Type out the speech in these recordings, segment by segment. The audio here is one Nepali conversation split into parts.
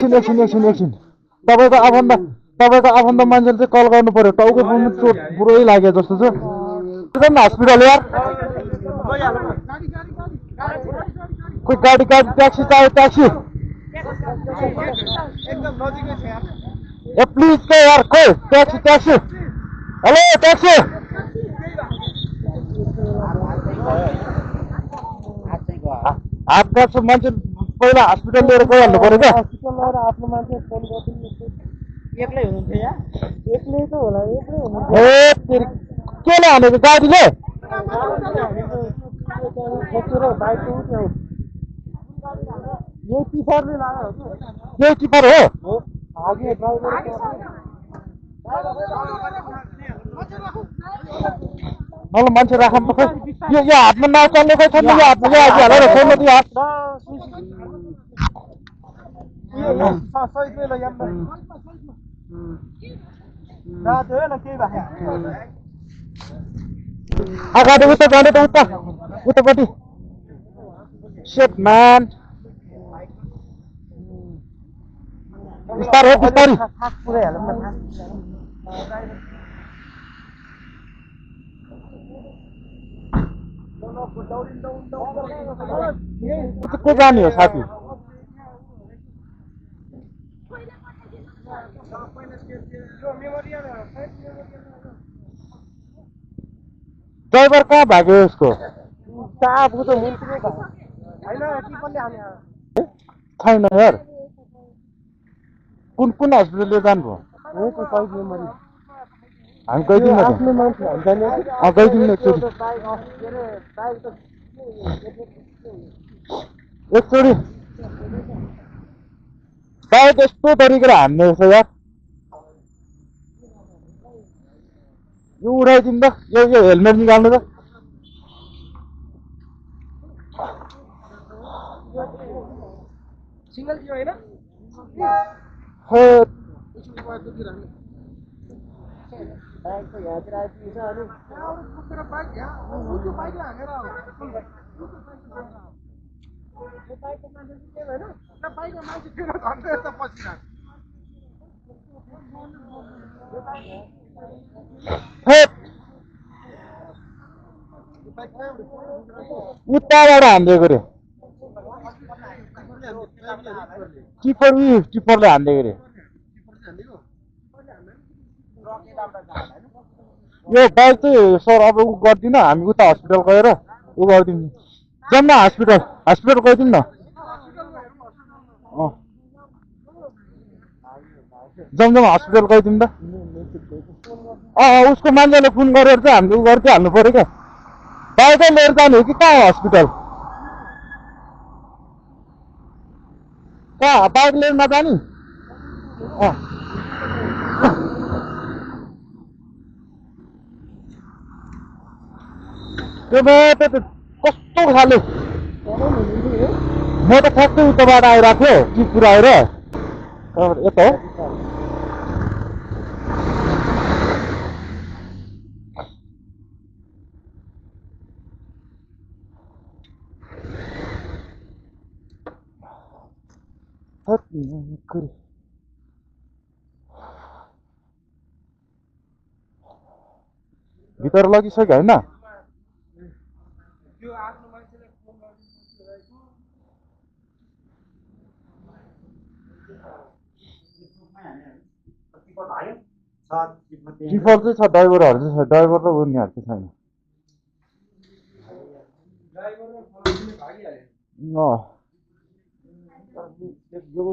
एकछिन तपाईँको आफन्त मान्छेले चाहिँ कल गर्नु पर्यो टाउको पनि चोट पुरै लाग्यो जस्तो छ हस्पिटल यार कोही गाडी ट्याक्सी चाहियो ट्याक्सी ए प्लिज के यार कोही ट्याक्सी हेलो ट्याक्सी हात काट्छ मान्छे पहिला हस्पिटल लिएर गइहाल्नु पर्यो क्या हस्पिटल लिएर आफ्नो मान्छे फोन गरिदिनु एक्लै हुनुहुन्थ्यो या एक्लै त होला एक्लै हुनुहुन्थ्यो ए केले हानेको गाडीले ठोकेर बाइक उठ्यो यही टिफरले लाग्यो यही टिपर हो आगे ड्राइभर ल मान्छे राख्नु त खोइ यो हातमा नचल्ने खोइ छैन यो हातमा यो हात हालेर छोड्नु त्यो हात अगाडि उता जाने त उतापट्टि सेट म्यान बिस्तारै बिस्तारै को जाने हो साथी ड्राइभर कहाँ भाग्यो उसको छैन यार कुन हस्पिटल जानुभयो हामी गइदिउँ गइदिउँ एकचोटि बाइक यस्तो तरिकेर हान्ने रहेछ यार यो उठाइदिउँ त यो हेलमेट निकाल्नु त सिंगल थियो हैन बाइक त यहाँतिर आइपुग्छ अनि बाइक हानेर उताबाट हानिदिएको रे टिपरले हानिदिएको रे यो बाइक चाहिँ सर अब ऊ गर्दिन हामी उता हस्पिटल गएर ऊ गरिदिउँ जाउँ न हस्पिटल गइदिउँ न जाउँ हस्पिटल गइदिउँ त उसको मान्छेले फोन गरेर चाहिँ हामीले ऊ गर्दै हाल्नु पर्यो क्या बाइकै लिएर जाने हो कि कहाँ हो हस्पिटल कहाँ बाइक लिएर नजाने त्यो कस्तो खाले म त ठ्याक्कै उताबाट आइरहेको थियो कि पुऱ्याएर यता हो भित्र लगिसक्यो होइन टिफर चाहिँ छ ड्राइभरहरू चाहिँ छ ड्राइभर र उनीहरू चाहिँ छैन त्यो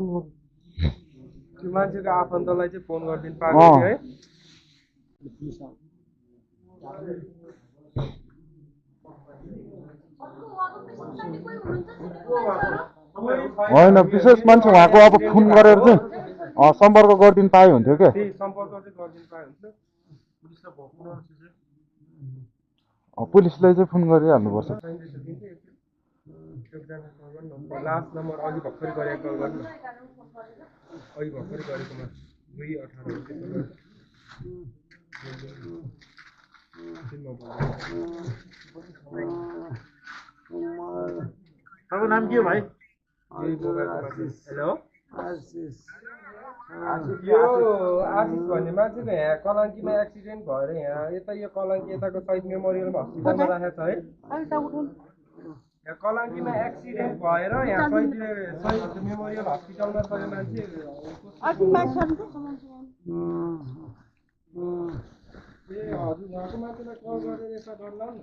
मान्छेको आफन्तलाई चाहिँ फोन गरिदिनु पाएको है होइन विशेष मान्छे उहाँको अब फोन गरेर चाहिँ सम्पर्क गरिदिनु पाए हुन्थ्यो क्या पुलिसलाई चाहिँ फोन गरिहाल्नुपर्छ लास्ट नम्बर अघि भर्खरै गरेको कल गर्नु अघि भर्खरै गरेकोमा 218 तपाईँको नाम के हो भाइ हेलो यो आशिष भन्ने मान्छेको यहाँ कलङ्कीमा एक्सिडेन्ट भएर यहाँ यता यो कलङ्की यताको शहीद मेमोरियल हस्पिटलमा राखेको छ है यहाँ कलङ्कीमा एक्सिडेन्ट भएर यहाँ शहीद मेमोरियल हस्पिटलमा छ यो मान्छे ए हजुर उहाँको मान्छेलाई कल गरेर यसो गर्ला न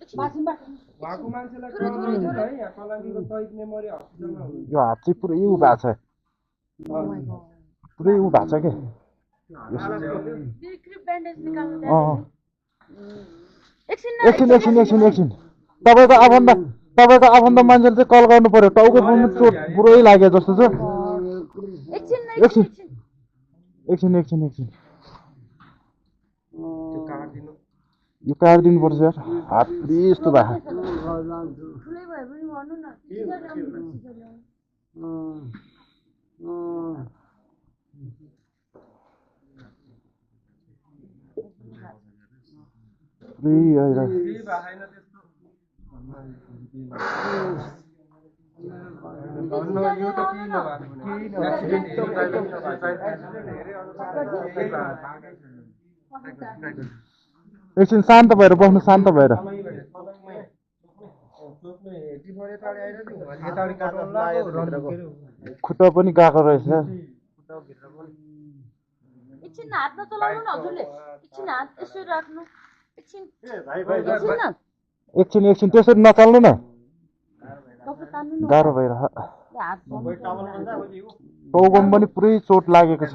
उहाँको मान्छेलाई कल गर्नु है यहाँ कलङ्कीको शहीद मेमोरियल हस्पिटलमा हुनुहुन्छ यो हात चाहिँ पुरै उ भएको छ पुरै उ भएको छ के एकछिन तपाईँको आफन्त मान्छेले चाहिँ कल गर्नु पर्यो टाउको पाउनु चोट पुरै लाग्यो जस्तो छ एकछिन यो काटिदिनु पर्छ यार हात पुरै यस्तो भएको एकछिन शान्त भएर बस्नु शान्त भएर खुट्टा पनि गएको रहेछ एकछिन हात नचलाउनु न हजुरले एकछिन हात यसो राख्नु एकछिन त्यसरी नचल्नु न गाह्रो भएर टाउकोमा पनि पुरै चोट लागेको छ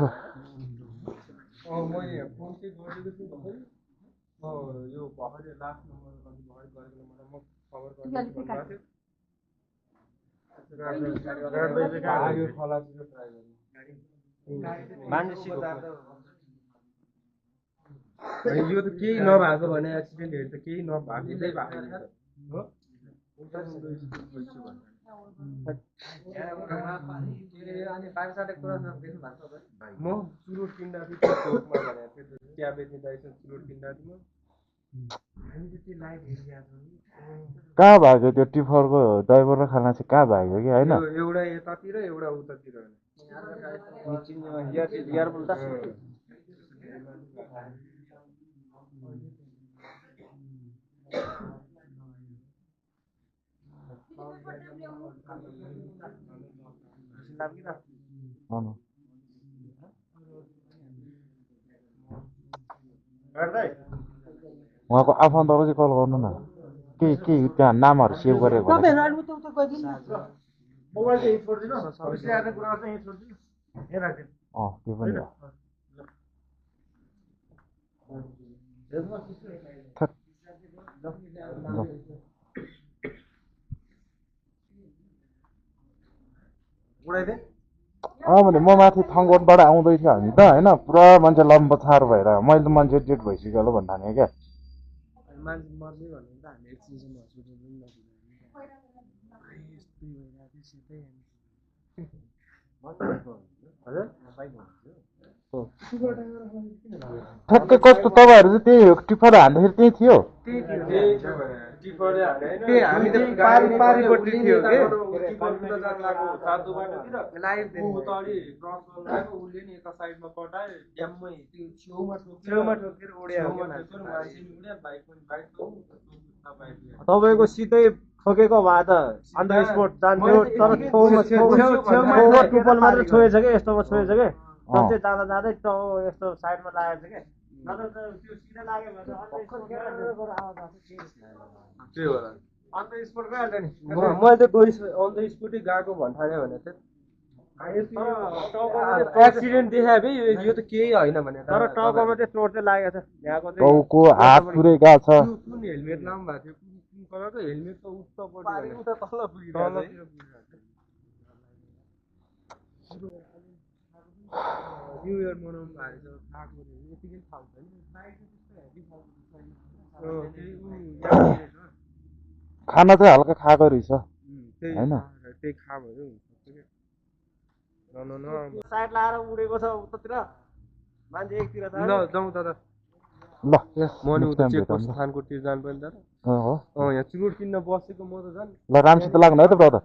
यो त केही नभएको भने एक्सिडेन्टहरू त केही नभएकै भएको म चुरोट किन्दा थिएँ चोकमा भनेको थिएँ चिया बेच्ने दाइसँग चुरोट किन्दा थिएँ कहाँ भाग्यो त्यो टिफरको ड्राइभर र खाना चाहिँ कहाँ भाग्यो कि होइन एउटा यतातिर एउटा उतातिर उहाँको आफन्तलाई चाहिँ कल गर्नु न के त्यहाँ नामहरू सेभ गरेर त्यो पनि भने म माथि थङकोटबाट आउँदै थियो हामी त होइन पुरा मान्छे लम्बछार भएर मैले त मान्छे डेट भइसक्यो होला भन्नु थालेँ क्या ठ्याक्कै कस्तो तपाईँहरू चाहिँ त्यही हो टिफर हान्दाखेरि त्यही थियो हामी त पारिपट्टि थियो के तपाईँको सिधै ठोकेको भए त अन्त स्पोर्ट जान्थ्यो तर छेउमा टुपल मात्र छोएछ कि यस्तोमा छोएछ कि जस्तै जाँदा जाँदै यस्तो साइडमा लागेको छ कि नत्र त त्यो सिधा लाग्यो भने त्यही होला अन्त स्पोर्ट गइहाल्छ नि मैले त अन द स्पोटै गएको भन्थाल्यो भने त एक्सिडेन्ट देखायो भए यो त केही होइन भने तर टाउकोमा चाहिँ चोट चाहिँ लागेको छ यहाँको टाउको हात पुरै गएको छ कुन हेलमेट लाउनु भएको थियो कुन कलरको हेलमेट त उतापट्टि उता तल पुगिरहेको न्यु इयर मनाउनु भएको छ खाएको यतिकै थाहा हुन्छ नि खाना चाहिँ हल्का खाएको रहेछ होइन त्यही खा भयो साइड लाएर उडेको छ उतातिर मान्छे एकतिर ल जाउँ दादा ल म नि उता चेकपोस्ट थानकोटतिर जानु पर्ने दादा यहाँ चुरोट किन्न बसेको म त झन् ल रामसित लाग्नु है त ब्रदर